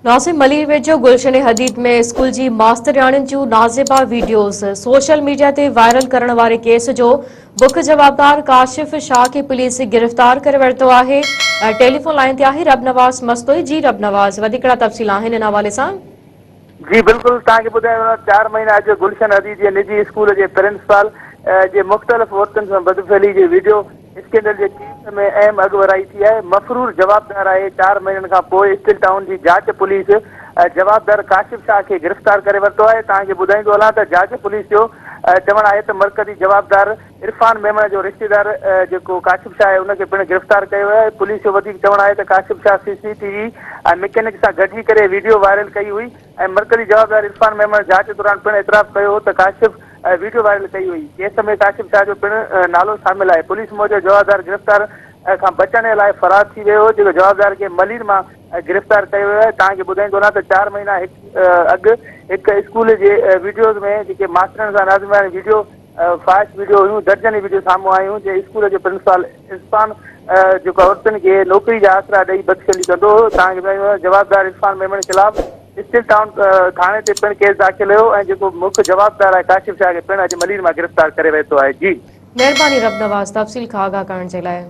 ناظم ملير ويجهو گلشن حديد ۾ اسڪول جي ماسترياڻين جون نازيبا ويڊيوز سوشل ميڊيا تي وائرل ڪرڻ واري ڪيس جو بک جوابدار ڪاشف شاهه کي پوليس گرفتار ڪري ورتو آهي. ٽيليفون لائين تي آهي رب نواز مستوئي جي رب نواز وڌيڪ ڪهڙا تفصيل آهن ان حوالي سان. جي بلڪل توهان کي ٻڌايو وڃان ته چار مهينا اڳ گلشن حديد جي نجي اسڪول جي پرنسپال جي مختلف عورتن سان بدفعلي جي ويڊيو اسڪينڊل جي ڪيس ۾ اهم اڳڀرائي ٿي آهي مفرور جوابدار آهي چار مهينن کان پوء اسٽيل ٽائون جي جاچ پوليس جوابدار ڪاشف شاهه کي گرفتار ڪري ورتو آهي توهان کي ٻڌائيندو هلان ته جاچ پوليس جو چوڻ آهي ته مرڪزي جوابدار عرفان ميمڻ جو رشتيدار جيڪو ڪاشف شاهه آهي ان کي پڻ گرفتار ڪيو ويو آهي. پوليس جو وڌيڪ چوڻ آهي ته Kashif Shah C C T V ۽ mechanic سان گڏجي ڪري ويڊيو وائرل ڪئي هئي ۽ مرڪزي جوابدار عرفان ميمڻ جاچ دوران پڻ اعتراف ڪيو هو ته ڪاشف ويڊيو وائرل ڪئي هئي. ڪيس ۾ ڪاشف شاهه جو پڻ نالو شامل آهي. پوليس موجب جوابدار گرفتار کان بچڻ لاء فرار ٿي ويو هو جيڪو جوابدار کي ملير مان گرفتار ڪيو ويو آهي. توهان کي ٻڌائيندو هلان ته چار مهينا اڳ هڪ اسڪول جي ويڊيوز ۾ جيڪي ماسترن سان نازنين ويڊيو فحش وڊيو هيون درجنين وڊيو سامهون آيون جنهن اسڪول جو پرنسپال عرفان جيڪو عورتن کي نوڪري جا آسرا ڏئي بدفعلي ڪندو هو تان جوابدار عرفان ميمڻ خلاف اسٽيل ٽائون ٿاڻي تي پڻ ڪيس داخل هيو ۽ جيڪو مک جوابدار آهي ڪاشف شاهه کي پڻ اڄ ملير مان گرفتار ڪري ورتو آهي جي. مهرباني ربنواز تفصيل کان آگاهه ڪرڻ جي لاء.